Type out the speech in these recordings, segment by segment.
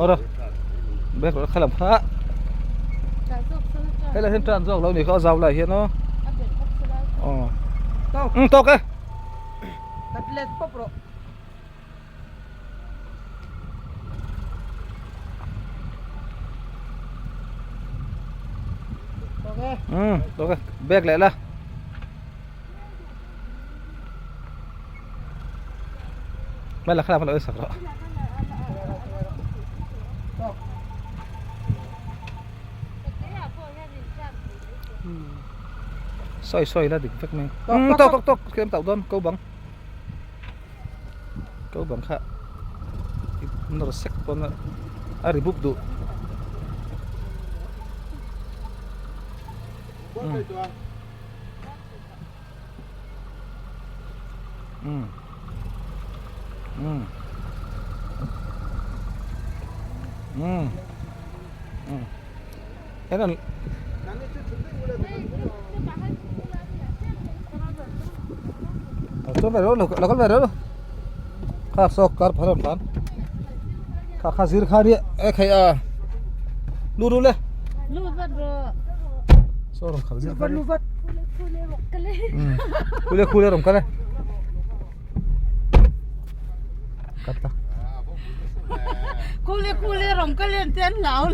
Ora. Bek ro khalam kha. Hela hian tan zawk lo ni kha zau lai hian aw. Aw. Um tok e. Tat let pop ro. Tok e. Um tok e. Bek leh la. Mai la khalam lo sak ro. Soi soi la dik vek mai. Tok tok tok kem tau don ko bang. Ko bang kha. Nor sek pon a ri bup duh. Um. Um. Um. Um. Enan chuan ve reuh lo kal ve reuh lo kha saw kar phar an tlan kha kha zir kha nia e khai a lu lu le lu vat ro saw rawng khal zir kha Lu vat. Khule khule rawng kal e kat la khule khule rawng kal en te an ngau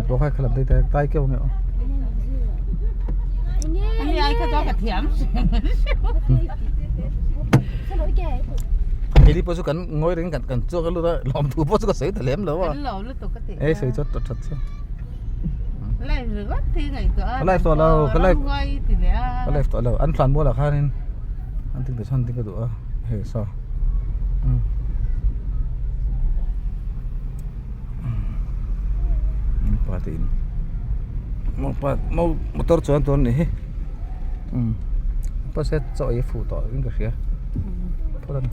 pawh kha khalam te tai keuh nge aw ani ai kha to ka thiam heli pawh chu kan ngawi reng kan kan chuak a lut a lawm thu pawh chu ka sawi ta lem lo a kan lo lutuk ka ti e sawi chu tawt that chu live ringawt thi ngaihtuah a ka live tawh lo ka live ti leh a ka live tawh lo an thlan mual ah khanin an ting te chuan ding ka duh a hei saw pa te in pa motor chuan tur anih hi pa se chaw ei a fuh tawh in ka hria phawt a ni.